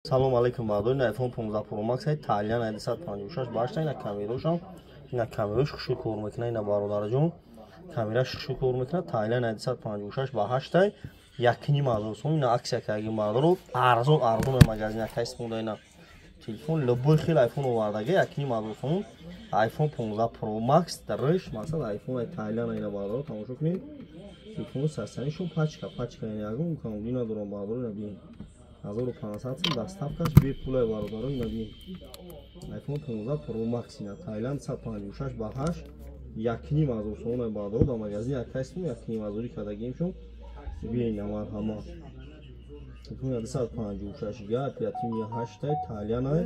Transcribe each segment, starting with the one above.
Салом алейкум, бардор. Ина iPhone 15 Pro Max ай Талиан 256 башта. Ина камерошам, ина камерош хушу кор мекунад. Ина, бародарҷон, камераш хушу кор мекунад. Талиан 256 ба 8 ай, 1,5 ҳазор сом. Ина акция кардагим, бародаро, арзон арзон. Магазин якай спонда. Ина телефон, любой хел iPhone овардаги, 1,5 ҳазор сом. iPhone 15 Pro Max дарш, масалан, iPhone ай Талиан. Ина, бародаро, тамошо кунед телефону састанишон, пачка пачка, ягон камбудӣ надорам, бародаро. Ина бин, 1500 сом, доставкаш бепулай, бародаро. Ина бин, iPhone 15 Pro Max, ина Таиланд 156 ба 8, 1,5 ҳазор сомон, бародаро. Дар магазин якайсму 1,5 ҳазорӣ кардагим шон. Бин, марҳама, телефон 256 га оперативный 8 Таилианай,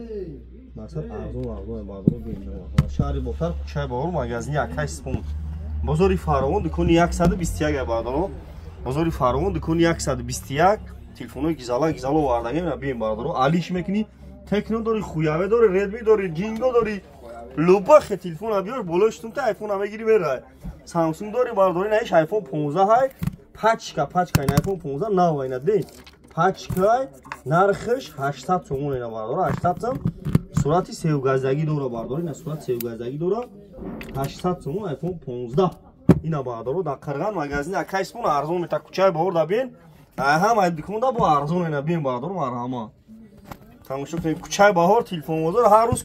мақсад арзон арзон, бародаро. Бин, шаҳри Бохтар, кӯчаи Баҳор, магазини Акай Спон, бозори Фаровон, дукони 121, бародаро. Бозори Фаровон, дукони 121. Телефонҳои гизала гизала овардагем, бин, бародаро. Алиш мекунӣ, Техно дори, Хуяве дори, Редми дори, Ҷинго дори, любой хе телефона биёр, болои штумта айфона мегири, мерай. Самсунг дори, бародари. Наиш iPhone 15 ҳай, пачка пачка. Ин iPhone 15 нав, ина дин, пачкай. Нархш 800 сомон, ина, бародаро, 800 сом. Сурати севгаздагӣ дора, бародаро, ина сурати севгаздагӣ дора. 800 сомон iPhone 15. Ина, бародаро, дар Қирған магазини Акайспон арзон мета. Кӯчаи Баҳор да бин, ҳама дуконда бо арзон. Ина бин, бародаро, марҳама, тамошо кунед. Кӯчаи Баҳор, телефонбозор, ҳар рӯз.